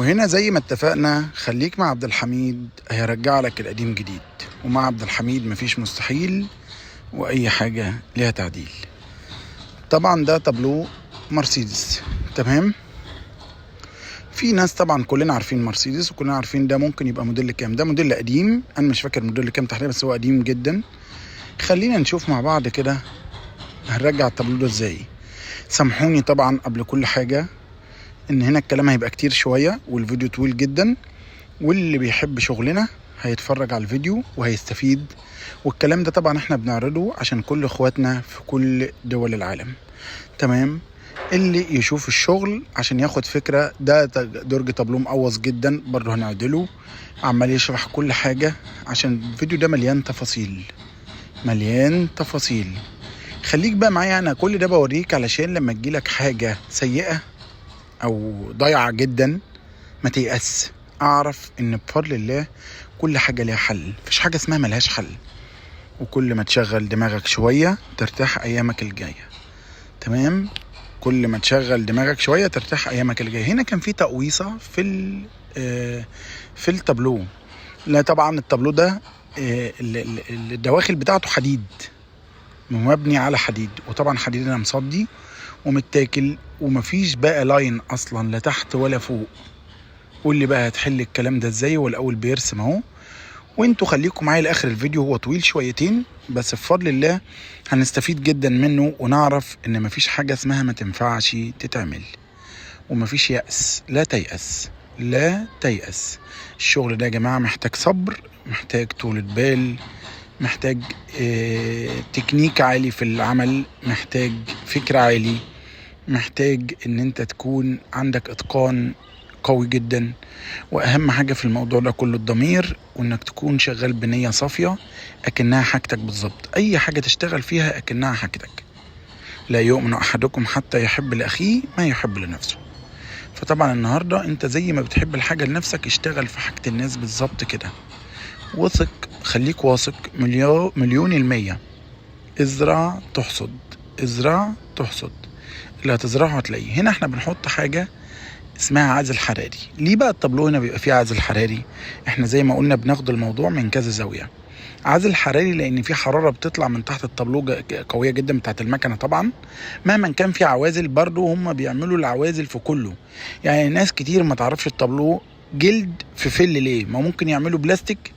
وهنا زي ما اتفقنا، خليك مع عبد الحميد هيرجع لك القديم جديد، ومع عبد الحميد مفيش مستحيل واي حاجة ليها تعديل. طبعا ده تابلو مرسيدس، تمام. في ناس طبعا كلنا عارفين مرسيدس وكلنا عارفين ده ممكن يبقى موديل كام. ده موديل قديم، انا مش فاكر موديل كام تحديدا، بس هو قديم جدا. خلينا نشوف مع بعض كده هنرجع التابلو ده ازاي. سامحوني طبعا قبل كل حاجة ان هنا الكلام هيبقى كتير شوية والفيديو طويل جدا، واللي بيحب شغلنا هيتفرج على الفيديو وهيستفيد. والكلام ده طبعا احنا بنعرضه عشان كل اخواتنا في كل دول العالم، تمام. اللي يشوف الشغل عشان ياخد فكرة. ده درج تابلو مقوص جدا برضه هنعدله، عمال يشرح كل حاجة عشان الفيديو ده مليان تفاصيل، مليان تفاصيل. خليك بقى معايا، انا كل ده بوريك علشان لما تجيلك حاجة سيئة او ضايعة جدا ما تيأس، اعرف ان بفضل الله كل حاجة ليها حل، مفيش حاجة اسمها ملهاش حل. وكل ما تشغل دماغك شوية ترتاح ايامك الجاية، تمام. كل ما تشغل دماغك شوية ترتاح ايامك الجاية. هنا كان في تقويصة في التابلو. لا طبعا التابلو ده الدواخل بتاعته حديد، مبني على حديد، وطبعا حديدنا مصدي ومتاكل، ومفيش بقى line اصلا لا تحت ولا فوق. قول لي بقى هتحل الكلام ده ازاي؟ والاول بيرسم اهو، وانتوا خليكم معايا لاخر الفيديو، هو طويل شويتين بس بفضل الله هنستفيد جدا منه، ونعرف ان مفيش حاجة اسمها ما تنفعش تتعمل، ومفيش يأس. لا تيأس، لا تيأس. الشغل ده يا جماعة محتاج صبر، محتاج طولة بال، محتاج تكنيك عالي في العمل، محتاج فكر عالي، محتاج ان انت تكون عندك اتقان قوي جدا. واهم حاجة في الموضوع ده كله الضمير، وانك تكون شغال بنية صافية اكنها حاجتك بالظبط. اي حاجة تشتغل فيها اكنها حاجتك. لا يؤمن احدكم حتى يحب لاخيه ما يحب لنفسه. فطبعا النهاردة انت زي ما بتحب الحاجة لنفسك اشتغل في حاجة الناس بالظبط كده. وثق، خليك واثق مليون المية. ازرع تحصد، ازرع تحصد، اللي هتزرعه هتلاقيه. هنا احنا بنحط حاجة اسمها عازل حراري. ليه بقى التابلو هنا بيبقى فيه عازل حراري؟ احنا زي ما قلنا بناخد الموضوع من كذا زاوية. عازل حراري لان في حرارة بتطلع من تحت التابلو قوية جدا بتاعت المكنة. طبعا مهما كان في عوازل برضو هم بيعملوا العوازل في كله. ناس كتير ما تعرفش التابلو جلد في فل ليه، ما ممكن يعملوا بلاستيك.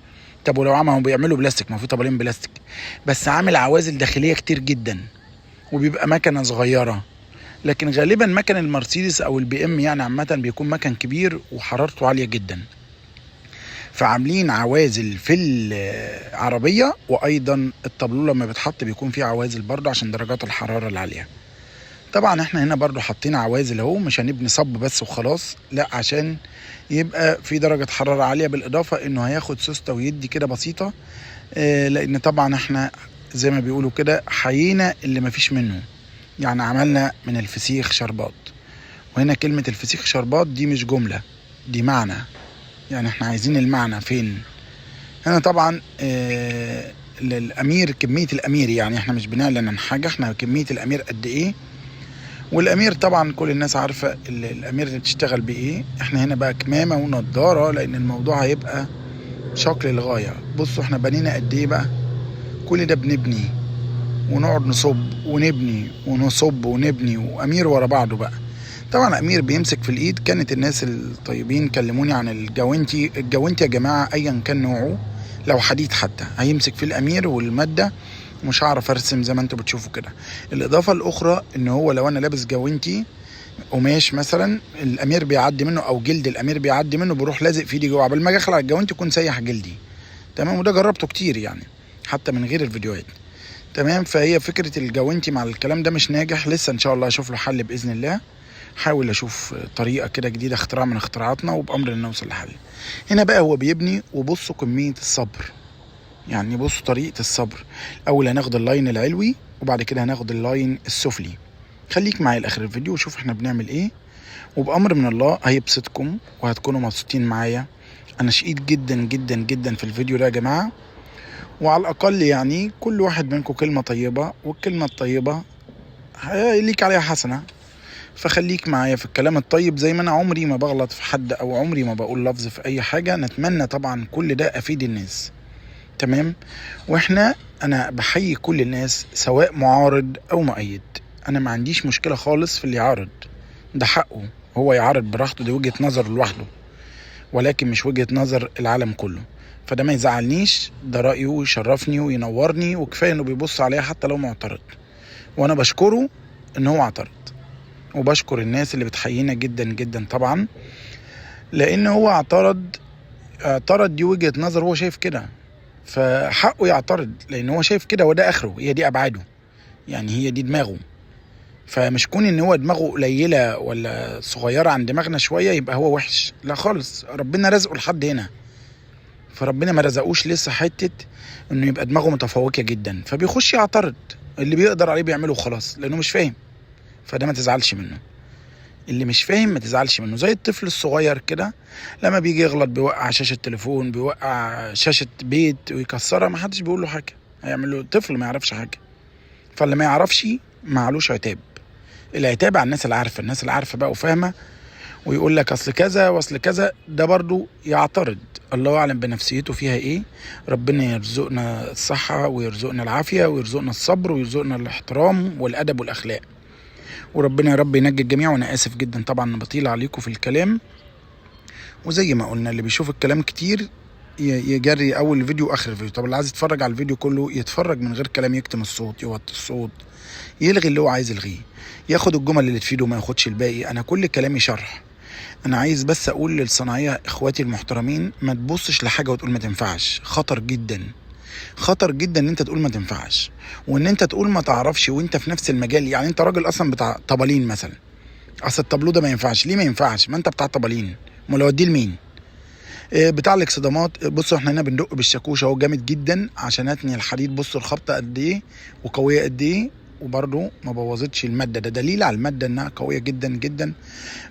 طب ولو عملوا بيعملوا بلاستيك، ما في طبلين بلاستيك، بس عامل عوازل داخلية كتير جدا، وبيبقى مكنة صغيرة. لكن غالبا مكن المرسيدس او البي ام عامة بيكون مكن كبير وحرارته عالية جدا، فعاملين عوازل في العربية. وايضا التابلو لما بيتحط بيكون فيه عوازل برضه عشان درجات الحرارة العالية. طبعا احنا هنا برضه حاطين عوازل اهو، مش هنبني صب بس وخلاص، لا، عشان يبقى في درجة حرارة عالية، بالاضافة انه هياخد سوستة ويدي كده بسيطة، لان طبعا احنا زي ما بيقولوا كده حيينا اللي مفيش منه، عملنا من الفسيخ شربات. وهنا كلمة الفسيخ شربات دي مش جملة، دي معنى، احنا عايزين المعنى فين. هنا طبعا، الأمير، كمية الأمير، احنا مش بنعلن عن حاجة، احنا كمية الأمير قد ايه. والأمير طبعا كل الناس عارفة الأمير اللي بتشتغل بإيه. احنا هنا بقى كمامة ونضارة لأن الموضوع هيبقى شاق للغاية. بصوا احنا بنينا قد ايه بقى، كل ده بنبني ونقعد نصب ونبني ونصب ونبني، وأمير ورا بعضه بقى. طبعا أمير بيمسك في الإيد. كانت الناس الطيبين كلموني عن الجوانتي. الجوانتي يا جماعة أيا كان نوعه، لو حديد حتى هيمسك في الأمير والمادة، مش هعرف أرسم زي ما انتوا بتشوفوا كده. الإضافة الأخرى إن هو لو أنا لابس جوانتي قماش مثلا، الأمير بيعدي منه أو جلد الأمير بيعدي منه، بيروح لازق في ايدي جوه، قبل ما أجي أخلع الجوانتي يكون سايح جلدي، تمام. وده جربته كتير حتى من غير الفيديوهات، تمام. فهي فكرة الجوانتي مع الكلام ده مش ناجح لسه، إن شاء الله أشوف له حل بإذن الله. حاول أشوف طريقة كده جديدة، اختراع من اختراعاتنا، وبأمر إن نوصل لحل. هنا بقى هو بيبني، وبصوا كمية الصبر، بصوا طريقة الصبر. الأول هناخد ال line العلوي، وبعد كده هناخد ال line السفلي. خليك معايا لآخر الفيديو وشوف احنا بنعمل ايه، وبأمر من الله هيبسطكم وهتكونوا مبسوطين معايا. أنا شقيت جدا جدا جدا في الفيديو ده يا جماعة، وعلى الأقل كل واحد منكم كلمة طيبة، والكلمة الطيبة ليك عليها حسنة. فخليك معايا في الكلام الطيب، زي ما انا عمري ما بغلط في حد او عمري ما بقول لفظ في اي حاجة. نتمنى طبعا كل ده افيد الناس، تمام. واحنا انا بحيي كل الناس سواء معارض او مؤيد، انا ما عنديش مشكلة خالص في اللي يعارض، ده حقه هو يعارض براحته، دي وجهة نظر لوحده، ولكن مش وجهة نظر العالم كله. فده ما يزعلنيش، ده رأيه ويشرفني وينورني، وكفاية انه بيبص عليا حتى لو معترض، وانا بشكره ان هو اعترض، وبشكر الناس اللي بتحيينا جدا جدا طبعا، لان هو اعترض، دي وجهة نظر، هو شايف كده فحقه يعترض، لان هو شايف كده وده اخره، هي دي ابعاده، يعني هي دي دماغه. فمش كون ان هو دماغه قليله ولا صغيرة عن دماغنا شوية يبقى هو وحش، لا خالص، ربنا رزقه لحد هنا، فربنا ما رزقوش لسه حتة انه يبقى دماغه متفوقه جدا، فبيخش يعترض، اللي بيقدر عليه بيعمله خلاص لانه مش فاهم. فده ما تزعلش منه، اللي مش فاهم ما تزعلش منه، زي الطفل الصغير كده لما بيجي يغلط بيوقع شاشة تليفون، بيوقع شاشة بيت ويكسرها، ما حدش بيقول له حاجة، هيعمل له طفل ما يعرفش حاجة. فاللي ما يعرفش ما علوش عتاب، العتاب على الناس اللي عارفه، الناس اللي عارفه بقى وفاهمه ويقول لك اصل كذا واصل كذا، ده برضو يعترض، الله اعلم بنفسيته فيها ايه. ربنا يرزقنا الصحة ويرزقنا العافية ويرزقنا الصبر ويرزقنا الاحترام والادب والاخلاق، وربنا يا رب ينجي الجميع. وانا اسف جدا طبعا بطيل عليكم في الكلام، وزي ما قلنا اللي بيشوف الكلام كتير يجري اول فيديو واخر الفيديو. طب اللي عايز يتفرج على الفيديو كله يتفرج من غير كلام، يكتم الصوت، يوطي الصوت، يلغي اللي هو عايز يلغيه، ياخد الجمل اللي تفيده وما ياخدش الباقي. انا كل كلامي شرح، انا عايز بس اقول للصناعيه اخواتي المحترمين، ما تبصش لحاجة وتقول ما تنفعش، خطر جدا، خطر جدا ان انت تقول ما تنفعش، وان انت تقول ما تعرفش وانت في نفس المجال. يعني انت راجل اصلا بتاع طبالين مثلا، اصل الطابلو ده ما ينفعش، ليه ما ينفعش؟ ما انت بتاع طبالين، امال اوديه لمين؟ بتاع الاكسدامات. بصوا احنا هنا بندق بالشاكوش اهو جامد جدا عشان اتني الحديد، بصوا الخبطه قد ايه وقويه قد ايه، وبرده ما بوظتش المادة، ده دليل على المادة انها قوية جدا جدا.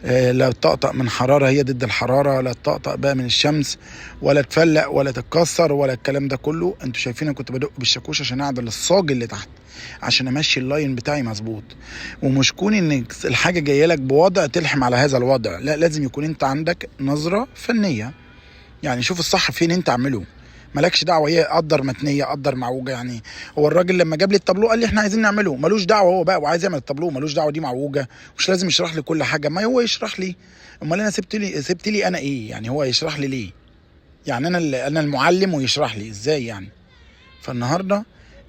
لا تطقطق من حرارة، هي ضد الحرارة، لا تطقطق بقى من الشمس، ولا تفلق ولا تتكسر ولا الكلام ده كله. انتوا شايفين انا كنت بدق بالشاكوش عشان اعدل الصاج اللي تحت، عشان امشي ال line بتاعي مظبوط. ومش كون ان الحاجة جاية لك بوضع تلحم على هذا الوضع، لا، لازم يكون انت عندك نظره فنية، يعني شوف الصح فين انت اعمله، مالكش دعوه هي قدر متنيه قدر معوجة. يعني هو الراجل لما جاب لي التابلو قال لي احنا عايزين نعمله، ملوش دعوه هو بقى وعايز يعمل التابلو، ملوش دعوه دي معوجة، مش لازم يشرح لي كل حاجة، ما هو يشرح لي، امال انا سبت لي انا ايه؟ يعني هو يشرح لي ليه؟ يعني انا المعلم ويشرح لي ازاي يعني؟ فالنهارده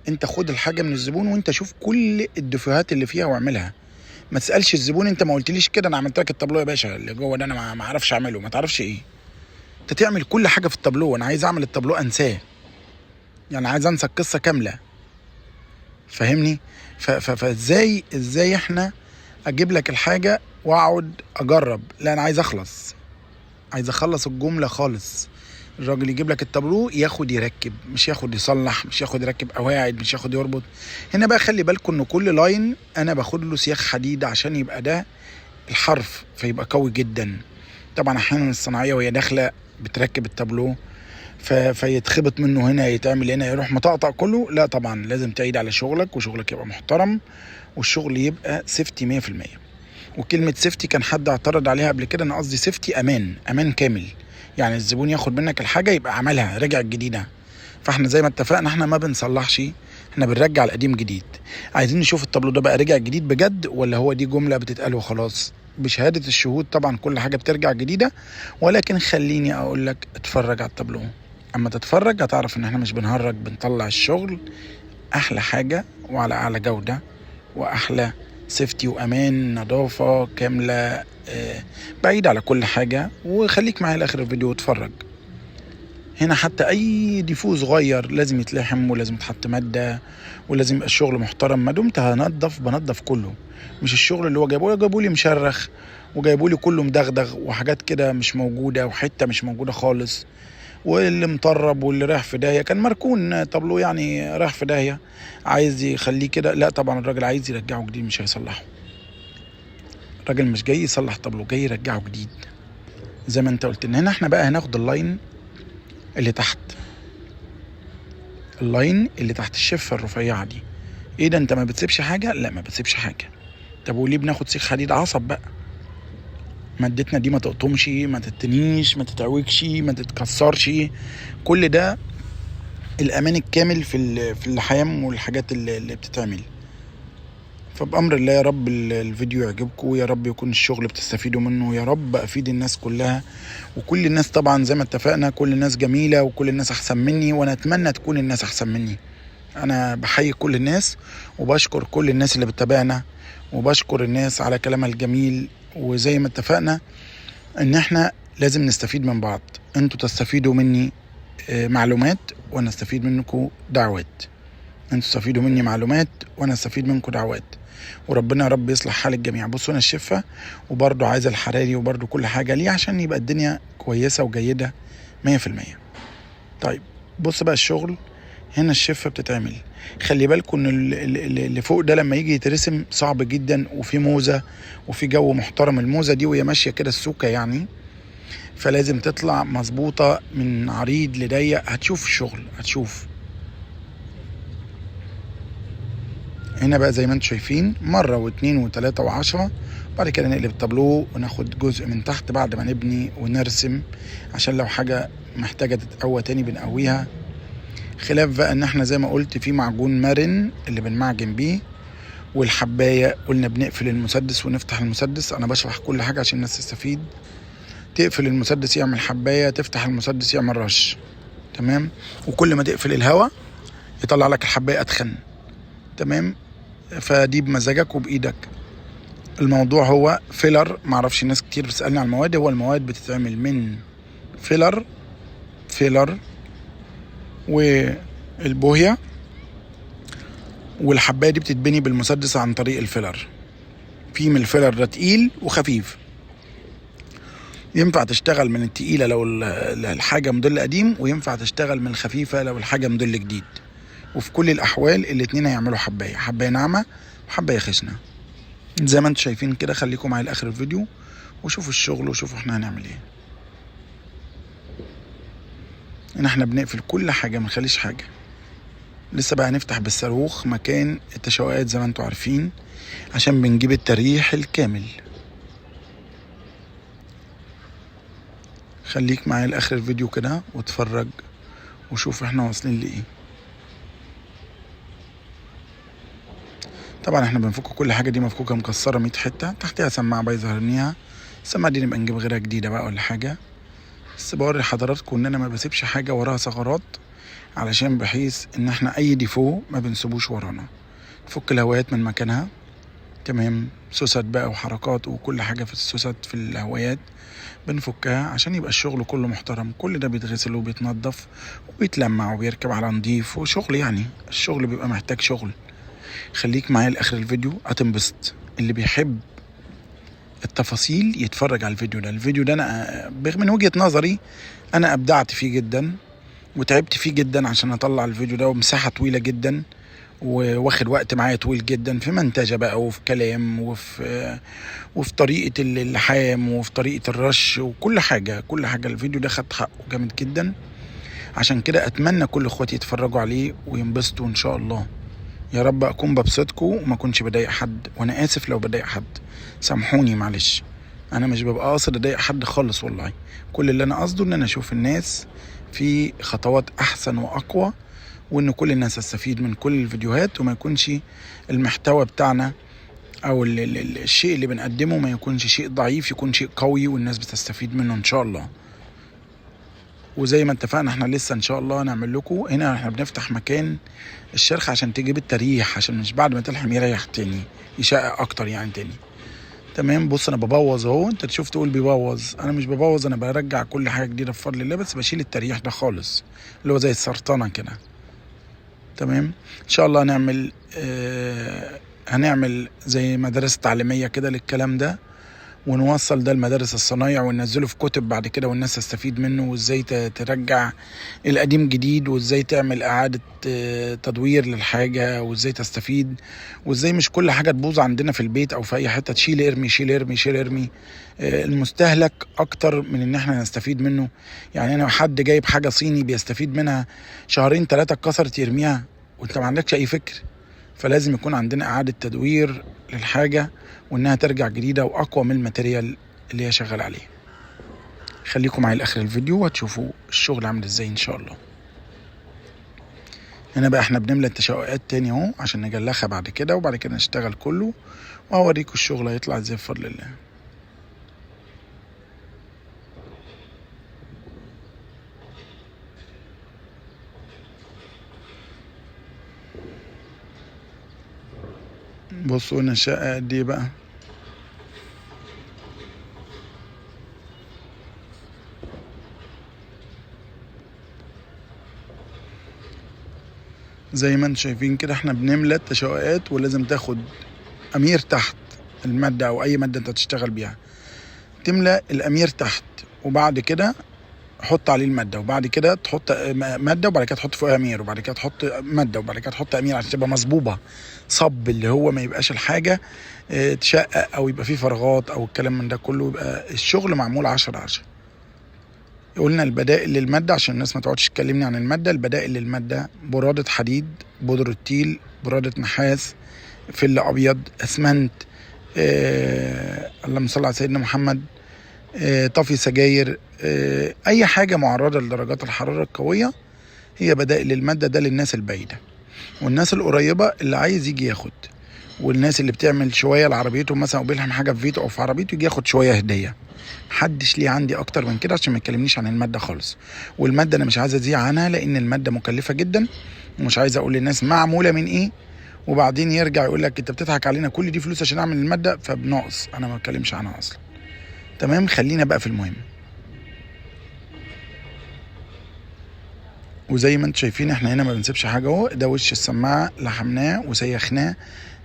انت خد الحاجة من الزبون وانت شوف كل الدفوهات اللي فيها واعملها، ما تسالش الزبون انت ما قلتليش كده، انا عملت لك التابلو يا باشا اللي جوه ده انا ما اعرفش اعمله، ما تعرفش ايه، انت تعمل كل حاجة في التابلو. انا عايز اعمل التابلو انساه، يعني عايز انسى القصة كاملة، فاهمني؟ فازاي احنا اجيب لك الحاجة واقعد اجرب؟ لا، انا عايز اخلص، عايز اخلص الجملة خالص. الراجل يجيب لك التابلو ياخد يركب، مش ياخد يصلح، مش ياخد يركب قواعد، مش ياخد يربط. هنا بقى خلي بالكم ان كل line انا باخد له سياخ حديد عشان يبقى ده الحرف، فيبقى قوي جدا. طبعا احيانا الصناعية وهي داخله بتركب التابلو فيتخبط منه هنا، يتعمل هنا، يروح مطقطق كله. لا طبعا لازم تعيد على شغلك، وشغلك يبقى محترم، والشغل يبقى safety 100%. وكلمة safety كان حد اعترض عليها قبل كده، انا قصدي safety امان، امان كامل، يعني الزبون ياخد منك الحاجة يبقى عملها رجع الجديدة. فاحنا زي ما اتفقنا احنا ما بنصلحش، احنا بنرجع القديم جديد. عايزين نشوف التابلو ده بقى رجع جديد بجد ولا هو دي جملة بتتقال وخلاص؟ بشهادة الشهود طبعا كل حاجة بترجع جديدة، ولكن خليني اقول لك اتفرج على التابلو، اما تتفرج هتعرف ان احنا مش بنهرج، بنطلع الشغل احلى حاجة وعلى اعلى جودة واحلى safety وامان، نظافة كاملة، بعيد على كل حاجة. وخليك معايا لاخر الفيديو واتفرج. هنا حتى اي ديفو صغير لازم يتلحم، ولازم يتحط مادة، ولازم يبقى الشغل محترم. ما دمت هنضف بنضف كله، مش الشغل اللي هو جايبه لي مشرخ وجايبه لي كله مدغدغ وحاجات كده مش موجودة، وحتة مش موجودة خالص، واللي مطرب واللي رايح في داهية، كان مركون طابلو يعني رايح في داهية، عايز يخليه كده. لا طبعا الراجل عايز يرجعه جديد، مش هيصلحه. الراجل مش جاي يصلح طابلو، جاي يرجعه جديد زي ما انت قلت. ان هنا احنا بقى هناخد ال line اللي تحت، ال line اللي تحت الشفه الرفيعة دي. ايه ده، انت ما بتسيبش حاجة؟ لا ما بتسيبش حاجة. طب وليه بناخد سيخ حديد؟ عصب بقى، مادتنا دي ما تقطمش، ما تتنيش، ما تتعوجش، ما تتكسرش. كل ده الامان الكامل في اللحام والحاجات اللي بتتعمل. فبأمر الله يا رب الفيديو يعجبكم، يا رب يكون الشغل بتستفيدوا منه، يا رب افيد الناس كلها. وكل الناس طبعا زي ما اتفقنا كل الناس جميلة وكل الناس احسن مني، وانا اتمنى تكون الناس احسن مني. انا بحيي كل الناس وبشكر كل الناس اللي بتتابعنا، وبشكر الناس على كلامها الجميل. وزي ما اتفقنا ان احنا لازم نستفيد من بعض، انتوا تستفيدوا مني معلومات وانا استفيد منكم دعوات، انتوا تستفيدوا مني معلومات وانا استفيد منكم دعوات، وربنا يا رب يصلح حال الجميع. بصوا هنا الشفة، وبرضو عايز الحراري، وبرضو كل حاجة ليه عشان يبقى الدنيا كويسة وجيدة 100%. طيب بص بقى الشغل هنا الشفة بتتعمل. خلي بالكم ان اللي فوق ده لما يجي يترسم صعب جدا، وفي موزة وفي جو محترم. الموزة دي وهي ماشية كده السوكة يعني، فلازم تطلع مظبوطة من عريض لضيق. هتشوف الشغل، هتشوف. هنا بقى زي ما انتم شايفين مرة واتنين وتلاتة وعشرة. بعد كده نقلب التابلو وناخد جزء من تحت بعد ما نبني ونرسم، عشان لو حاجة محتاجة تتقوى تاني بنقويها. خلاف بقى ان احنا زي ما قلت في معجون مرن اللي بنمعجن بيه، والحباية قلنا بنقفل المسدس ونفتح المسدس. انا بشرح كل حاجة عشان الناس تستفيد. تقفل المسدس يعمل حباية، تفتح المسدس يعمل رش، تمام. وكل ما تقفل الهواء يطلع لك الحباية اتخن، تمام. فدي بمزاجك وبايدك. الموضوع هو filler، معرفش ناس كتير بتسألني على المواد. هو المواد بتتعمل من filler، filler والبوهية، والحباية دي بتتبني بالمسدس عن طريق ال filler. في من ال filler ده تقيل وخفيف، ينفع تشتغل من التقيلة لو الحاجة موديل قديم، وينفع تشتغل من الخفيفة لو الحاجة موديل جديد. وفي كل الأحوال الاتنين هيعملوا حباية، حباية ناعمة وحباية خشنة. زي ما انتم شايفين كده. خليكم معايا لآخر الفيديو وشوفوا الشغل وشوفوا احنا هنعمل ايه. ان احنا بنقفل كل حاجة، ما نخليش حاجة. لسه بقى هنفتح بالصاروخ مكان التشققات زي ما انتم عارفين، عشان بنجيب التريح الكامل. خليك معايا لآخر الفيديو كده واتفرج وشوف احنا واصلين لإيه. طبعا احنا بنفك كل حاجة، دي مفكوكة مكسرة 100 حتة، تحتها سماعة بايظة هرميها، السماعة دي نبقى نجيب غيرها جديدة بقى ولا حاجة. بس بوري حضراتكم ان انا ما بسيبش حاجة وراها ثغرات، علشان بحيث ان احنا اي ديفو ما بنسيبوش ورانا. نفك الهوايات من مكانها، تمام. سوست بقى وحركات وكل حاجة في السوست في الهوايات بنفكها عشان يبقى الشغل كله محترم. كل ده بيتغسل وبيتنضف وبيتلمع وبيركب على نضيف وشغل، يعني الشغل بيبقى محتاج شغل. خليك معايا لآخر الفيديو هتنبسط. اللي بيحب التفاصيل يتفرج على الفيديو ده. الفيديو ده انا من وجهة نظري انا ابدعت فيه جدا وتعبت فيه جدا عشان اطلع الفيديو ده، ومساحة طويلة جدا وواخد وقت معايا طويل جدا في منتجة بقى وفي كلام وفي طريقة اللحام وفي طريقة الرش وكل حاجة، كل حاجة. الفيديو ده خد حقه جامد جدا، عشان كده اتمنى كل اخواتي يتفرجوا عليه وينبسطوا ان شاء الله. يا رب اكون ببسطكم وما اكونش بضايق حد، وانا اسف لو بضايق حد، سامحوني معلش. انا مش ببقى قاصد اضايق حد خالص والله. كل اللي انا قصده ان انا اشوف الناس في خطوات احسن واقوى، وان كل الناس تستفيد من كل الفيديوهات، وما يكونش المحتوى بتاعنا او الشيء اللي بنقدمه ما يكونش شيء ضعيف، يكون شيء قوي والناس بتستفيد منه ان شاء الله. وزي ما اتفقنا احنا لسه ان شاء الله نعمل لكم هنا، احنا بنفتح مكان الشرخ عشان تجيب التريح، عشان مش بعد ما تلحم يريح تاني، يشقق اكتر يعني تاني، تمام. بص انا ببوظ اهو، انت تشوف تقول بيبوظ، انا مش ببوظ، انا برجع كل حاجه جديده بفضل الله، بس بشيل التريح ده خالص اللي هو زي السرطانه كده، تمام. ان شاء الله هنعمل زي مدرسه تعليميه كده للكلام ده، ونوصل ده لمدارس الصنايع وننزله في كتب بعد كده والناس تستفيد منه، وازاي ترجع القديم جديد، وازاي تعمل اعادة تدوير للحاجة، وازاي تستفيد، وازاي مش كل حاجة تبوظ عندنا في البيت او في اي حتة تشيل ارمي شيل ارمي شيل ارمي. المستهلك اكتر من ان احنا نستفيد منه. يعني انا حد جايب حاجة صيني بيستفيد منها شهرين 3 اتكسرت يرميها، وانت ما عندكش اي فكر. فلازم يكون عندنا اعاده تدوير للحاجة وانها ترجع جديدة واقوى من ال material اللي هي شغال عليه. خليكم معايا لاخر الفيديو وهتشوفوا الشغل عامل ازاي ان شاء الله. هنا بقى احنا بنملى التشققات تاني اهو عشان نجلخها بعد كده، وبعد كده نشتغل كله وهوريكم الشغل هيطلع ازاي بفضل الله. بصوا هنا الشقة قد ايه بقى. زي ما انتم شايفين كده احنا بنملى التشققات، ولازم تاخد امير تحت المادة او اي مادة انت تشتغل بيها، تملى الامير تحت وبعد كده حط عليه المادة، وبعد كده تحط مادة، وبعد كده تحط فوقها امير، وبعد كده تحط مادة، وبعد كده تحط امير، عشان تبقى مصبوبة صب، اللي هو ما يبقاش الحاجة تشقق او يبقى فيه فراغات او الكلام من ده كله، يبقى الشغل معمول 10/10. قلنا البدائل للمادة عشان الناس ما تقعدش تكلمني عن المادة. البدائل للمادة برادة حديد، بودرة تيل، برادة نحاس، فل أبيض، أسمنت، اللهم صل على سيدنا محمد، طفي سجاير، أي حاجة معرضة لدرجات الحرارة القوية هي بدائل للمادة. ده للناس البعيدة والناس القريبة اللي عايز يجي ياخد، والناس اللي بتعمل شوية لعربيته مثلا وبيلحم حاجة في بيته أو في عربيته يجي ياخد شوية هدية. محدش ليه عندي اكتر من كده عشان ما يكلمنيش عن المادة خالص. والمادة انا مش عايز ازيع عنها لان المادة مكلفة جدا، ومش عايز اقول للناس معمولة من ايه وبعدين يرجع يقول لك انت بتضحك علينا كل دي فلوس عشان اعمل المادة، فبناقص انا ما بتكلمش عنها اصلا. تمام، خلينا بقى في المهم. وزي ما انتم شايفين احنا هنا ما بنسيبش حاجة اهو. ده وش السماعة لحمناه وسيخناه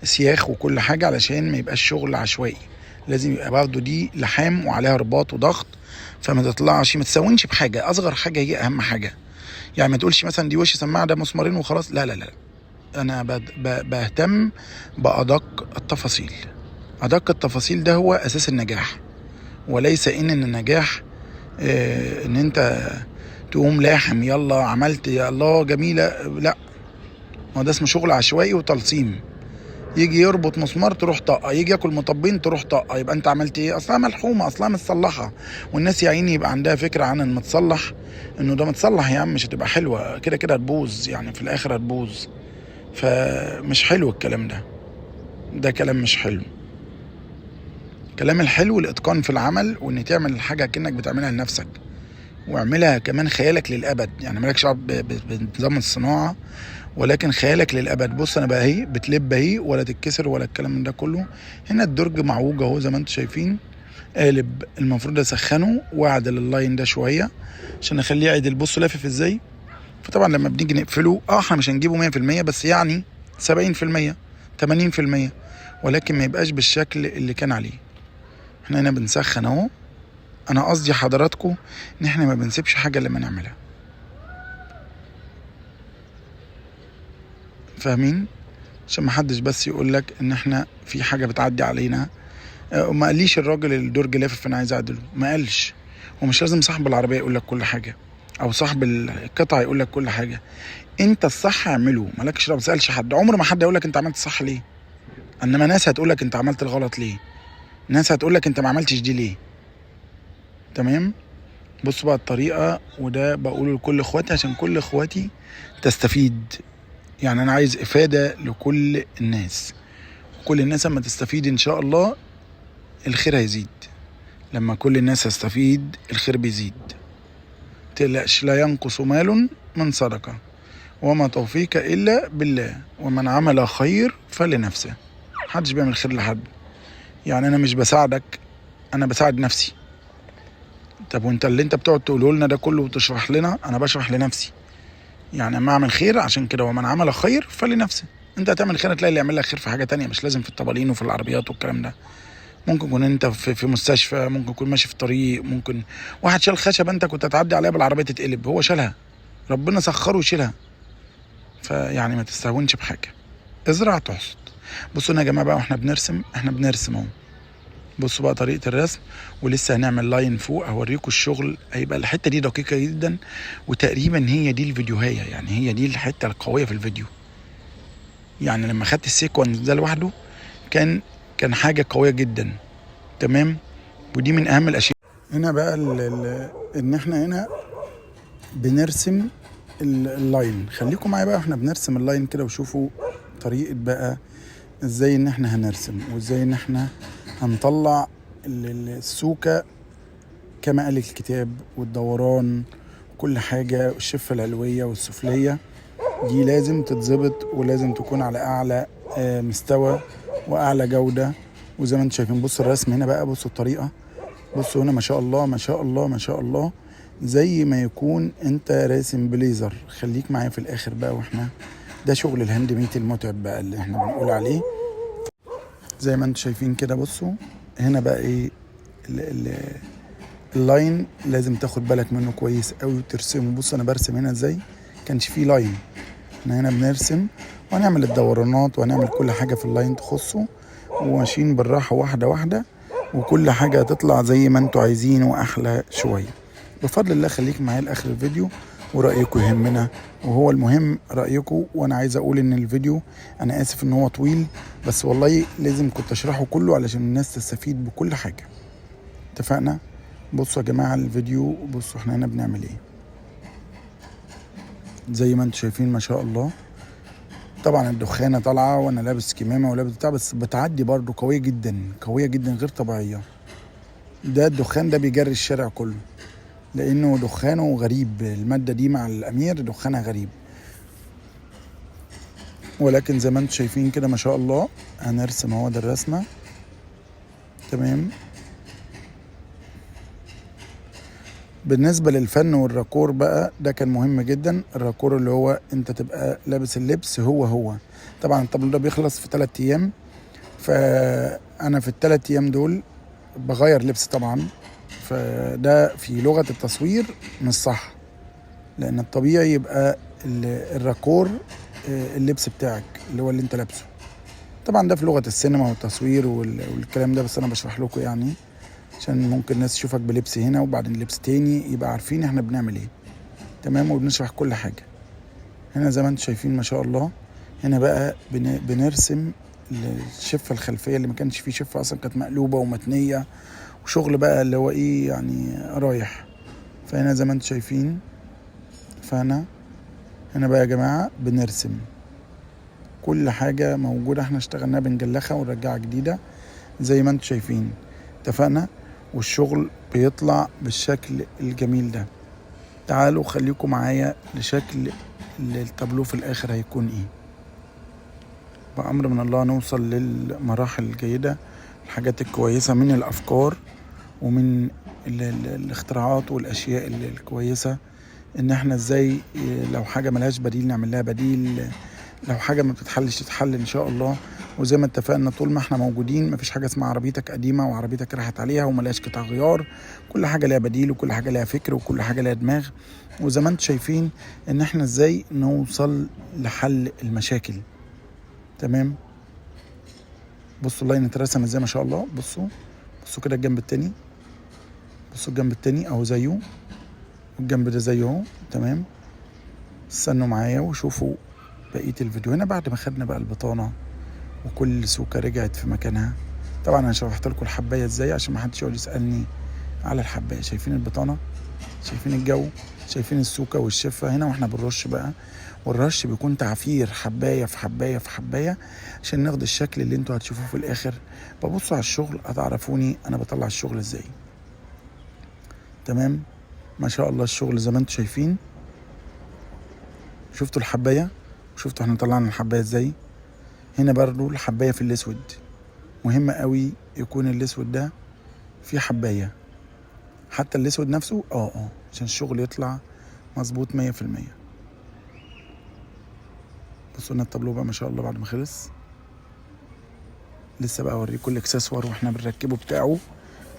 سياخ وكل حاجة علشان ما يبقاش شغل عشوائي، لازم يبقى برضه دي لحام وعليها رباط وضغط، فما تطلعش ما تساونش بحاجة. اصغر حاجة هي اهم حاجة، يعني ما تقولش مثلا دي وش سماعه ده مسمارين وخلاص، لا لا لا، انا بهتم بادق التفاصيل. ادق التفاصيل ده هو اساس النجاح، وليس ان النجاح ان انت تقوم لاحم يلا عملت يا الله جميلة، لا، ما ده اسمه شغل عشوائي وتلصيم. يجي يربط مسمار تروح طاقة، يجي ياكل مطبين تروح طاقة، يبقى انت عملت ايه؟ اصلها ملحومه، اصلها متصلحه. والناس يا عيني يبقى عندها فكرة عن المتصلح انه ده متصلح يا عم مش هتبقى حلوة، كده كده هتبوظ، يعني في الاخر هتبوظ. فمش حلو الكلام ده، ده كلام مش حلو. كلام الحلو الاتقان في العمل، وان تعمل الحاجة كأنك بتعملها لنفسك، واعملها كمان خيالك للابد، يعني مالكش دعوه بنظام الصناعة ولكن خيالك للابد. بص انا بقى اهي بتلب اهي ولا تتكسر ولا الكلام من ده كله. هنا الدرج معوج اهو زي ما انتم شايفين، قالب، المفروض اسخنه واعدل ال line ده شوية عشان اخليه عدل. بصوا لافف ازاي. فطبعا لما بنيجي نقفله احنا مش هنجيبه 100% بس يعني 70% 80%، ولكن ما يبقاش بالشكل اللي كان عليه. احنا هنا بنسخن اهو. انا قصدي حضراتكم ان احنا ما بنسيبش حاجة لما نعملها، فاهمين؟ عشان ما حدش بس يقول لك ان احنا في حاجة بتعدي علينا. وما قاليش الراجل الدرج لافف انا عايز اعدله، ما قالش. ومش لازم صاحب العربية يقول لك كل حاجة او صاحب القطعة يقول لك كل حاجة. انت الصح اعمله، مالكش دعوه، ما تسالش حد. عمر ما حد يقول لك انت عملت الصح ليه، انما ناس هتقول لك انت عملت الغلط ليه، ناس هتقول لك انت ما عملتش دي ليه. تمام؟ بصوا بقى الطريقة، وده بقوله لكل اخواتي عشان كل اخواتي تستفيد. يعني انا عايز افاده لكل الناس، وكل الناس اما تستفيد ان شاء الله الخير هيزيد. لما كل الناس تستفيد الخير بيزيد. تقلقش، لا ينقص مال من صدقه، وما توفيق الا بالله، ومن عمل خير فلنفسه. محدش بيعمل خير لحد، يعني انا مش بساعدك، انا بساعد نفسي. طب وانت اللي انت بتقعد تقوله لنا ده كله وتشرح لنا، انا بشرح لنفسي. يعني اما اعمل خير عشان كده، ومن عمل خير فلنفسه. انت هتعمل خير هتلاقي اللي يعمل لك خير في حاجة تانية، مش لازم في الطبالين وفي العربيات والكلام ده. ممكن يكون انت في مستشفى، ممكن يكون ماشي في طريق، ممكن واحد شال خشبه انت كنت هتعدي عليها بالعربية تتقلب، هو شالها، ربنا سخره وشيلها. فيعني ما تستهونش بحاجة، ازرع تحصد. بصوا هنا يا جماعة بقى واحنا بنرسم، احنا بنرسم اهو. بصوا بقى طريقه الرسم، ولسه هنعمل line فوق هوريكم الشغل. هيبقى الحتة دي دقيقة جدا، وتقريبا هي دي الفيديوهيه، يعني هي دي الحتة القوية في الفيديو. يعني لما خدت ال sequence ده لوحده كان حاجة قوية جدا. تمام، ودي من اهم الاشياء. هنا بقى ان احنا هنا بنرسم ال line. خليكم معايا بقى احنا بنرسم ال line كده، وشوفوا طريقة بقى ازاي ان احنا هنرسم، وازاي ان احنا هنطلع السوكة كما قال الكتاب، والدوران كل حاجة، والشفة العلوية والسفلية دي لازم تتظبط، ولازم تكون على اعلى مستوى واعلى جودة. وزي ما انتم شايفين بصوا الرسم هنا بقى، بصوا الطريقة، بصوا هنا ما شاء الله ما شاء الله ما شاء الله، زي ما يكون انت راسم بليزر. خليك معايا في الاخر بقى، واحنا ده شغل ال hand made المتعب بقى اللي احنا بنقول عليه. زي ما انتم شايفين كده، بصوا هنا بقى ايه ال line لازم تاخد بالك منه كويس قوي وترسمه. بص انا برسم هنا ازاي، كانش فيه line، احنا هنا بنرسم وهنعمل الدورانات وهنعمل كل حاجة في ال line تخصه، وماشيين بالراحة واحدة واحدة، وكل حاجة هتطلع زي ما انتوا عايزين واحلى شوية بفضل الله. خليك معايا لاخر الفيديو، ورأيكم يهمنا وهو المهم رأيكم. وانا عايز اقول ان الفيديو انا اسف ان هو طويل، بس والله لازم كنت اشرحه كله علشان الناس تستفيد بكل حاجة. اتفقنا؟ بصوا يا جماعة الفيديو، بصوا احنا هنا بنعمل ايه زي ما انتوا شايفين ما شاء الله. طبعا الدخانة طالعة وانا لابس كمامة ولابس بتاع، بس بتعدي برضو قوية جدا قوية جدا غير طبيعية. ده الدخان ده بيجري الشارع كله لانه دخانه غريب، المادة دي مع الامير دخانها غريب. ولكن زي ما انتم شايفين كده ما شاء الله هنرسم اهو ده الرسمة. تمام. بالنسبة للفن والراكور بقى، ده كان مهم جدا. الراكور اللي هو انت تبقى لابس اللبس هو هو. طبعا الطابلو ده بيخلص في 3 ايام، فانا في ال3 ايام دول بغير لبس طبعا، فده في لغة التصوير مش صح، لان الطبيعي يبقى الراكور اللبس بتاعك اللي هو اللي انت لابسه. طبعا ده في لغة السينما والتصوير والكلام ده، بس انا بشرح لكم يعني عشان ممكن الناس تشوفك بلبس هنا وبعدين لبس تاني، يبقى عارفين احنا بنعمل ايه. تمام، وبنشرح كل حاجة. هنا زي ما انتم شايفين ما شاء الله، هنا بقى بنرسم الشفة الخلفية اللي ما كانش فيه شفة اصلا، كانت مقلوبة ومتنية وشغل بقى اللي هو ايه يعني رايح. فهنا زي ما انتم شايفين، فانا هنا بقى يا جماعة بنرسم كل حاجة موجودة احنا اشتغلناها، بنجلخها ونرجعها جديدة زي ما انتم شايفين. اتفقنا؟ والشغل بيطلع بالشكل الجميل ده. تعالوا خليكم معايا لشكل التابلو في الاخر هيكون ايه. بأمر من الله نوصل للمراحل الجيدة، الحاجات الكويسة من الأفكار ومن الاختراعات والأشياء الكويسة، إن احنا ازاي لو حاجة ملهاش بديل نعمل لها بديل، لو حاجة ما بتتحلش تتحل إن شاء الله. وزي ما اتفقنا طول ما احنا موجودين مفيش حاجة اسمها عربيتك قديمة وعربيتك راحت عليها وملهاش قطع غيار، كل حاجة ليها بديل وكل حاجة ليها فكر وكل حاجة ليها دماغ. وزي ما انتم شايفين ان احنا ازاي نوصل لحل المشاكل. تمام. بصوا ال line اترسم ازاي ما شاء الله. بصوا كده الجنب التاني، بصوا الجنب التاني اهو زيه، والجنب ده زيه اهو. تمام. استنوا معايا وشوفوا بقية الفيديو. هنا بعد ما خدنا بقى البطانة وكل سوكة رجعت في مكانها، طبعا انا شرحت لكم الحباية ازاي عشان ما حدش يقعد يسألني على الحباية. شايفين البطانة، شايفين الجو، شايفين السوكة والشفة هنا، واحنا بنرش بقى، والرش بيكون تعفير حباية في حباية في حباية عشان ناخد الشكل اللي انتوا هتشوفوه في الاخر. ببصوا على الشغل هتعرفوني انا بطلع الشغل ازاي. تمام. ما شاء الله الشغل زي ما انتوا شايفين. شفتوا الحباية، شفتوا احنا طلعنا الحباية ازاي. هنا برضو الحباية في الاسود، مهم قوي يكون الاسود ده في حباية، حتى الاسود نفسه عشان الشغل يطلع مظبوط 100%. بصوا لنا التابلو بقى ما شاء الله بعد ما خلص. لسه بقى اوريكم الاكسسوار واحنا بنركبه بتاعه،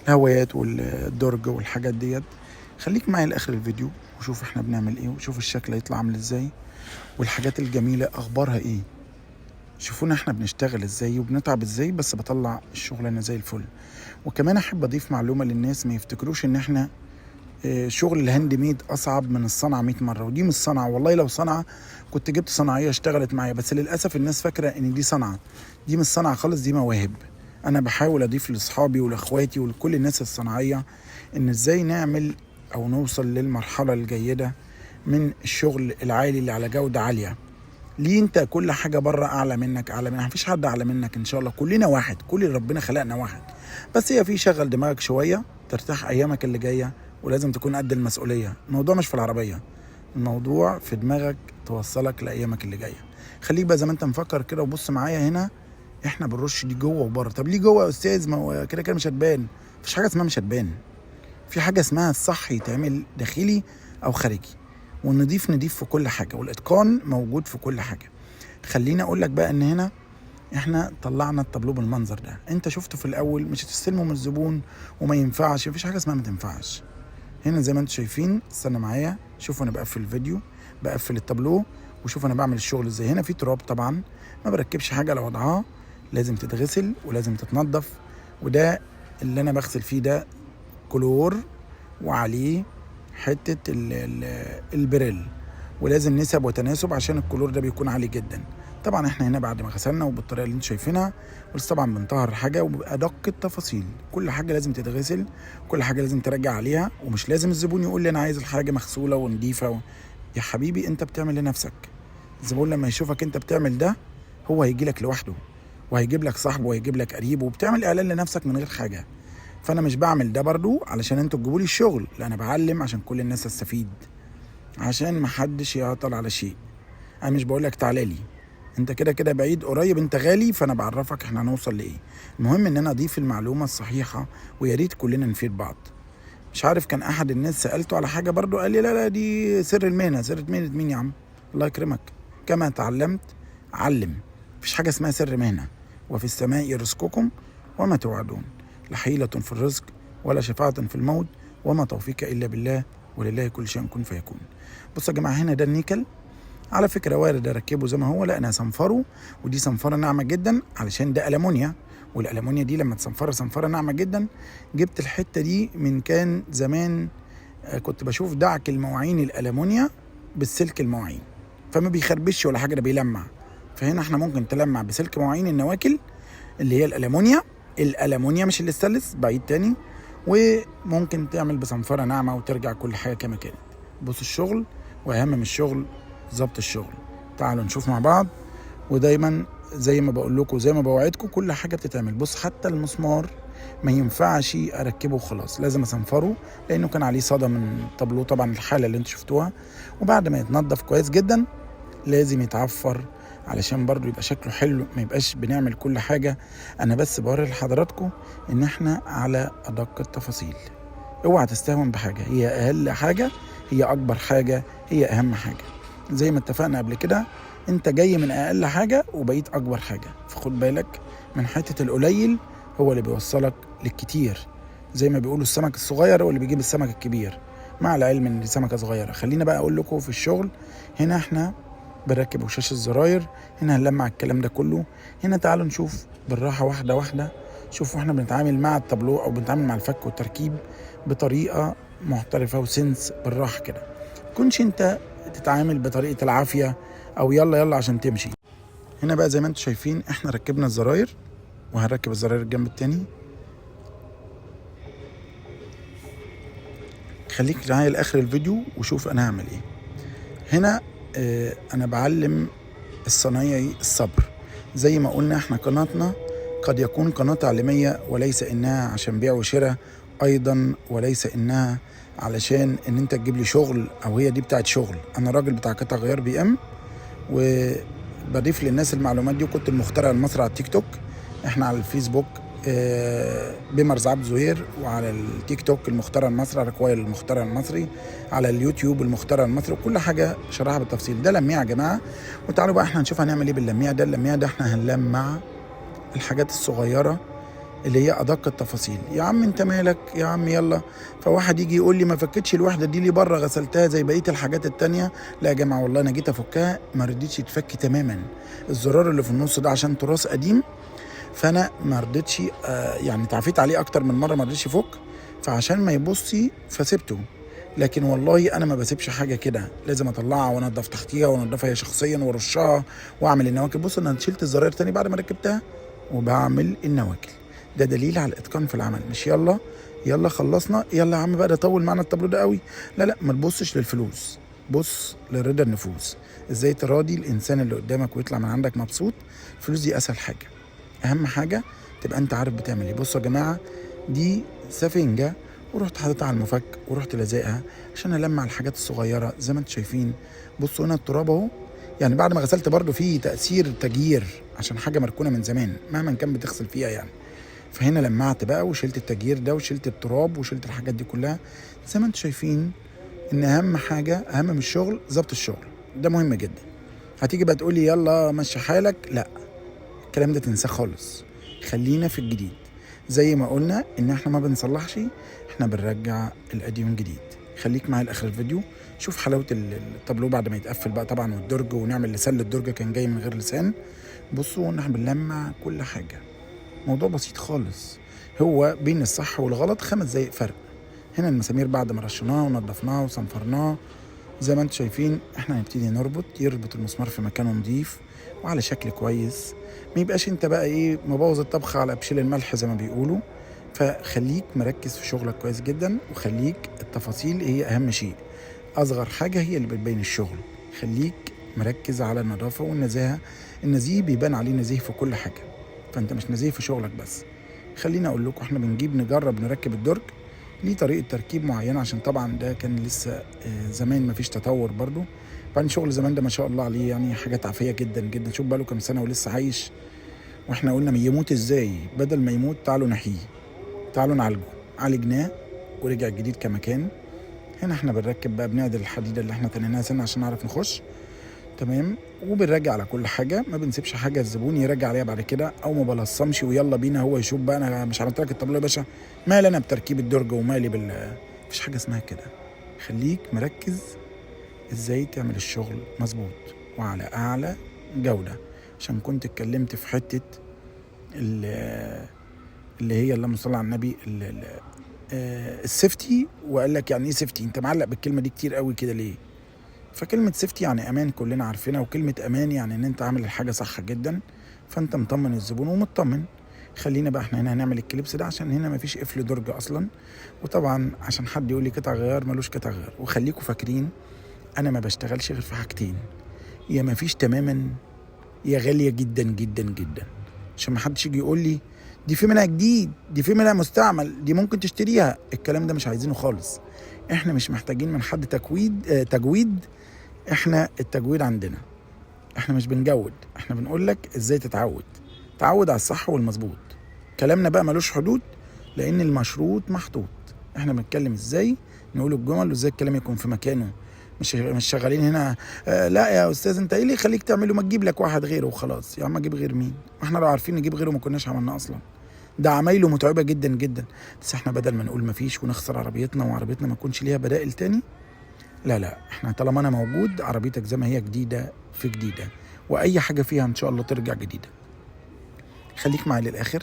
الهوايات والدرج والحاجات ديت. خليك معايا لاخر الفيديو وشوف احنا بنعمل ايه، وشوف الشكل هيطلع عامل ازاي، والحاجات الجميلة اخبارها ايه. شوفونا احنا بنشتغل ازاي وبنتعب ازاي، بس بطلع الشغلانة زي الفل. وكمان احب اضيف معلومة للناس، ما يفتكروش ان احنا شغل ال hand made اصعب من الصنعة 100 مرة، ودي مش صنعه. والله لو صنعه كنت جبت صناعية اشتغلت معايا، بس للاسف الناس فاكره ان دي صنعه. دي مش صنعه خالص، دي مواهب. انا بحاول اضيف لاصحابي ولاخواتي ولكل الناس الصناعية ان ازاي نعمل او نوصل للمرحلة الجيدة من الشغل العالي اللي على جوده عالية. ليه انت كل حاجة بره اعلى منك؟ اعلى منك؟ مفيش حد اعلى منك ان شاء الله، كلنا واحد، كل اللي ربنا خلقنا واحد. بس هي في شغل دماغك شوية ترتاح ايامك اللي جاية، ولازم تكون قد المسؤولية. الموضوع مش في العربية، الموضوع في دماغك توصلك لايامك اللي جاية. خليك بقى زي ما انت مفكر كده، وبص معايا هنا احنا بنرش دي جوه وبره. طب ليه جوه يا استاذ؟ ما هو كده كده مش هتبان. مفيش حاجة اسمها مش هتبان، في حاجة اسمها الصح يتعمل داخلي او خارجي، والنضيف نضيف في كل حاجة، والاتقان موجود في كل حاجة. خليني اقول لك بقى ان هنا احنا طلعنا التابلو بالمنظر ده، انت شفته في الاول مش هتستلمه من الزبون وما ينفعش. مفيش حاجة اسمها ما تنفعش. هنا زي ما انتم شايفين، استنى معايا شوفوا انا بقفل الفيديو، بقفل التابلو، وشوف انا بعمل الشغل ازاي. هنا في تراب طبعا، ما بركبش حاجة على وضعها، لازم تتغسل ولازم تتنضف. وده اللي انا بغسل فيه ده كلور وعليه حتة البريل، ولازم نسب وتناسب عشان الكلور ده بيكون عالي جدا. طبعا احنا هنا بعد ما غسلنا وبالطريقه اللي انتم شايفينها، بس طبعا بنطهر الحاجة وبادق التفاصيل. كل حاجة لازم تتغسل، كل حاجة لازم ترجع عليها، ومش لازم الزبون يقول لي انا عايز الحاجة مغسوله ونضيفه يا حبيبي انت بتعمل لنفسك. الزبون لما يشوفك انت بتعمل ده هو هيجي لك لوحده، وهيجيب لك صاحبه، وهيجيب لك قريبه، وبتعمل اعلان لنفسك من غير حاجة. فانا مش بعمل ده برضو علشان انتوا تجيبوا لي الشغل، لا انا بعلم عشان كل الناس تستفيد، عشان محدش يعطل على شيء. انا مش بقول لك تعالى لي، انت كده كده بعيد قريب، انت غالي، فانا بعرفك احنا هنوصل لايه. المهم ان انا اضيف المعلومة الصحيحة، ويا ريت كلنا نفيد بعض. مش عارف كان احد الناس سالته على حاجة برضو قال لي لا لا دي سر المهنة. سر مهنة مين يا عم؟ الله يكرمك، كما تعلمت علم. مفيش حاجة اسمها سر مهنة. وفي السماء رزقكم وما توعدون، لا حيله في الرزق ولا شفاعة في الموت، وما توفيق الا بالله، ولله كل شيء كن فيكون. بصوا يا جماعة، هنا ده النيكل على فكرة وارد اركبه زي ما هو، لا انا صنفره، ودي صنفره ناعمة جدا علشان ده المونيا، والالمونيا دي لما تصنفرها صنفره ناعمة جدا. جبت الحتة دي من كان زمان، كنت بشوف دعك المواعين الالمونيا بالسلك المواعين، فما بيخربش ولا حاجة، ده بيلمع. فهنا احنا ممكن تلمع بسلك مواعين النواكل اللي هي الالمونيا، الالمونيا مش الاستانلس، بعيد تاني، وممكن تعمل بصنفره ناعمة وترجع كل حاجة كما كانت. بص الشغل، واهم من الشغل ظبط الشغل. تعالوا نشوف مع بعض. ودايما زي ما بقول لكم زي ما بوعدكم كل حاجة بتتعمل. بص حتى المسمار ما ينفعش اركبه وخلاص، لازم اصنفره لانه كان عليه صدى من طابلوه طبعا الحالة اللي انتوا شفتوها. وبعد ما يتنضف كويس جدا لازم يتعفر علشان برضو يبقى شكله حلو، ما يبقاش بنعمل كل حاجة. انا بس بوري لحضراتكم ان احنا على ادق التفاصيل. اوعى تستهون بحاجة، هي اقل حاجة، هي اكبر حاجة، هي اهم حاجة. زي ما اتفقنا قبل كده، انت جاي من اقل حاجة وبقيت اكبر حاجة، فخد بالك من حتة القليل هو اللي بيوصلك للكتير. زي ما بيقولوا السمك الصغير هو اللي بيجيب السمك الكبير، مع العلم ان دي سمكة صغيرة. خلينا بقى اقول لكم في الشغل هنا احنا بنركب وشاش الزراير، هنا هنلمع الكلام ده كله. هنا تعالوا نشوف بالراحة واحدة واحدة. شوفوا احنا بنتعامل مع التابلو او بنتعامل مع الفك والتركيب بطريقة محترفه وسنس، بالراحة كده. كنش انت تتعامل بطريقة العافية او يلا يلا عشان تمشي. هنا بقى زي ما انتم شايفين احنا ركبنا الزراير، وهنركب الزراير الجنب التاني. خليك معايا لاخر الفيديو وشوف انا هعمل ايه. هنا انا بعلم الصنايعي الصبر. زي ما قلنا احنا قناتنا قد يكون قناة تعليمية، وليس انها عشان بيع وشراء ايضا، وليس انها علشان ان انت تجيب لي شغل او هي دي بتاعت شغل. انا راجل بتاع قطع غيار بي ام، وبضيف للناس المعلومات دي، وكنت المخترع المصري على التيك توك. احنا على الفيسبوك بمرز عبد زهير، وعلى التيك توك المخترع المصري، على كواي المخترع المصري، على اليوتيوب المخترع المصري، وكل حاجة شرحها بالتفصيل. ده لميع يا جماعة، وتعالوا بقى احنا هنشوف هنعمل ايه باللميع ده. اللميع ده احنا هنلمع الحاجات الصغيرة اللي هي ادق التفاصيل. يا عم انت مالك يا عم، يلا. فواحد يجي يقول لي ما فكتش الوحدة دي ليه بره، غسلتها زي بقية الحاجات التانية. لا يا جماعة والله انا جيت افكها ما رضيتش تفك تماما. الزرار اللي في النص ده عشان تراث قديم، فانا ما رضيتش، يعني تعافيت عليه اكتر من مرة ما رضيتش يفك، فعشان ما يبصي فسيبته. لكن والله انا ما بسيبش حاجة كده، لازم اطلعها وانضف تحتيها وانضفها هي شخصيا وارشها واعمل النواكل. بص انا شلت الزراير تاني بعد ما ركبتها وبعمل النواكل. ده دليل على الاتقان في العمل، مش يلا يلا خلصنا يلا يا عم بقى ده طول معانا التابلو ده قوي. لا لا، ما تبصش للفلوس، بص لرضا النفوس. ازاي تراضي الانسان اللي قدامك ويطلع من عندك مبسوط. الفلوس دي اسهل حاجة، اهم حاجة تبقى انت عارف بتعمل ايه. بصوا يا جماعة، دي سفنجه ورحت حاططها على المفك ورحت لازقها عشان المع الحاجات الصغيرة زي ما انتم شايفين. بصوا هنا التراب اهو، يعني بعد ما غسلت برده في تاثير تجير عشان حاجة مركونة من زمان مهما كان بتغسل فيها يعني. فهنا لمعت بقى وشلت التجير ده وشلت التراب وشلت الحاجات دي كلها. زي ما انتم شايفين ان اهم حاجة، اهم من الشغل، ظبط الشغل ده مهم جدا. هتيجي بقى تقولي يلا مشي حالك، لا الكلام ده تنساه خالص. خلينا في الجديد، زي ما قلنا ان احنا ما بنصلحش، احنا بنرجع القديم جديد. خليك معايا لاخر الفيديو، شوف حلاوة التابلو بعد ما يتقفل بقى طبعا، والدرج، ونعمل لسان للدرج كان جاي من غير لسان. بصوا ان احنا بنلمع كل حاجة، موضوع بسيط خالص، هو بين الصح والغلط 5 دقايق فرق. هنا المسامير بعد ما رشيناها ونضفناها وصنفرناها زي ما انتم شايفين، احنا هنبتدي نربط، يربط المسمار في مكانه نضيف وعلى شكل كويس، ما يبقاش انت بقى ايه مبوظ الطبخة على بشيل الملح زي ما بيقولوا. فخليك مركز في شغلك كويس جدا، وخليك التفاصيل هي اهم شيء، اصغر حاجة هي اللي بتبين الشغل. خليك مركز على النظافة والنزاهة، النزيه بيبان عليه نزيه في كل حاجة، فانت مش نزيه في شغلك بس. خليني اقول لكم احنا بنجيب نجرب نركب الدرج ليه طريقه تركيب معينة، عشان طبعا ده كان لسه زمان مفيش تطور برضو. بعدين شغل زمان ده ما شاء الله عليه يعني حاجات عافية جدا جدا، شوف بقاله كام سنة ولسه عايش. واحنا قلنا ما يموت ازاي، بدل ما يموت تعالوا نحييه، تعالوا نعالجه. عالجناه ورجع جديد كما كان. هنا احنا بنركب بقى، بنعدل الحديدة اللي احنا تنيناها سنة عشان نعرف نخش، تمام. وبنراجع على كل حاجة، ما بنسيبش حاجة الزبون يراجع عليها بعد كده، او ما بلصمش ويلا بينا هو يشوف بقى انا مش عملت لك الطابلوه يا باشا، مالي انا بتركيب الدرج ومالي بال، مفيش حاجة اسمها كده. خليك مركز ازاي تعمل الشغل مظبوط وعلى اعلى جوده. عشان كنت اتكلمت في حتة اللي هي اللهم صل على النبي ال safety، وقال لك يعني ايه safety؟ انت معلق بالكلمة دي كتير قوي كده ليه؟ فكلمة safety يعني امان، كلنا عارفينها، وكلمة امان يعني ان انت عامل الحاجة صح جدا، فانت مطمن الزبون ومطمن. خلينا بقى احنا هنا هنعمل ال clips ده عشان هنا مفيش قفل درج اصلا، وطبعا عشان حد يقول لي قطع غيار ملوش قطع غيار. وخليكم فاكرين انا ما بشتغلش غير في حاجتين، يا مفيش تماما يا غالية جدا جدا جدا، عشان ما حدش يجي يقول لي دي في منها جديد، دي في منها مستعمل، دي ممكن تشتريها. الكلام ده مش عايزينه خالص. احنا مش محتاجين من حد تجويد، احنا التجويد عندنا، احنا مش بنجود، احنا بنقول لك ازاي تتعود، تعود على الصح والمظبوط. كلامنا بقى ملوش حدود لان المشروط محطوط. احنا بنتكلم ازاي نقول الجمل وازاي الكلام يكون في مكانه، مش شغالين هنا لا يا استاذ انت ايه اللي يخليك تعمله، ما تجيب لك واحد غيره وخلاص. يا عم اجيب غير مين؟ ما احنا لو عارفين نجيب غيره ما كناش عملناه اصلا، ده عمايله متعبة جدا جدا. بس احنا بدل ما نقول مفيش ونخسر عربيتنا وعربيتنا ما تكونش ليها بدائل تاني، لا لا، احنا طالما انا موجود عربيتك زي ما هي جديدة في جديدة، واي حاجة فيها ان شاء الله ترجع جديدة. خليك معايا للاخر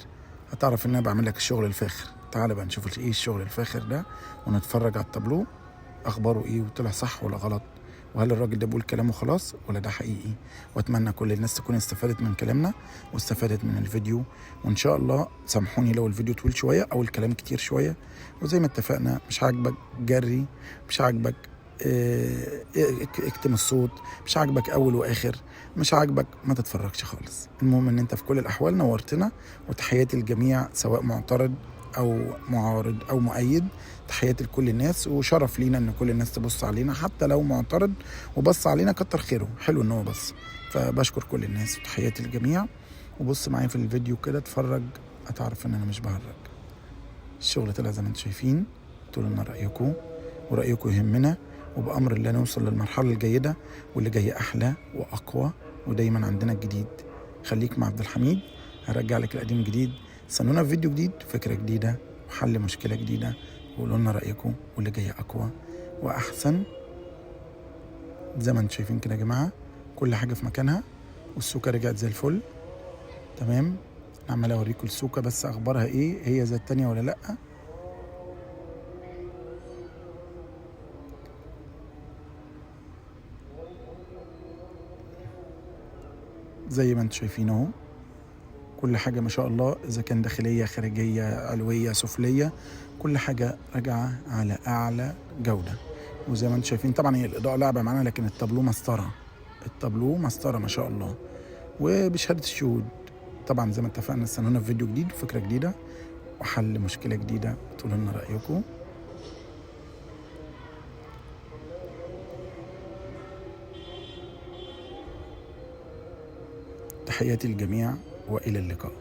هتعرف ان انا بعمل لك الشغل الفاخر. تعال بقى نشوف ايه الشغل الفاخر ده ونتفرج على التابلو اخباره ايه وطلع صح ولا غلط، وهل الراجل ده بيقول كلامه خلاص ولا ده حقيقي. واتمنى كل الناس تكون استفادت من كلامنا واستفادت من الفيديو، وان شاء الله سامحوني لو الفيديو طويل شوية او الكلام كتير شوية. وزي ما اتفقنا، مش عاجبك جري، مش عاجبك اكتم الصوت، مش عاجبك اول واخر، مش عاجبك ما تتفرجش خالص. المهم ان انت في كل الاحوال نورتنا، وتحياتي للجميع سواء معترض او معارض او مؤيد، تحياتي لكل الناس، وشرف لينا ان كل الناس تبص علينا حتى لو معترض وبص علينا كتر خيره، حلو ان هو بص. فبشكر كل الناس وتحياتي للجميع. وبص معايا في الفيديو كده اتفرج، هتعرف ان انا مش بهرج. الشغل طلع زي ما انتم شايفين. تقولوا لنا رايكم، ورايكم يهمنا، وبامر الله نوصل للمرحلة الجيدة واللي جاية احلى واقوى، ودايما عندنا الجديد. خليك مع عبد الحميد، هرجع لك القديم جديد. استنونا في فيديو جديد، فكرة جديدة وحل مشكلة جديدة، وقولوا لنا رأيكم واللي جاي أقوى وأحسن. زي ما انتم شايفين كده يا جماعة كل حاجة في مكانها، والسوكة رجعت زي الفل تمام. أنا عمال أوريكم السوكة بس أخبارها إيه، هي زي التانية ولا لأ. زي ما انتم شايفين اهو، كل حاجة ما شاء الله، إذا كان داخلية خارجية علوية سفلية، كل حاجة راجعة على أعلى جودة. وزي ما انتم شايفين طبعا هي الإضاءة لعبة معانا، لكن التابلو مسطرة، التابلو مسطرة ما شاء الله، وبشهادة الشهود. طبعا زي ما اتفقنا استنونا في فيديو جديد وفكرة جديدة وحل مشكلة جديدة، تقولوا لنا رأيكم. تحياتي للجميع وإلى اللقاء.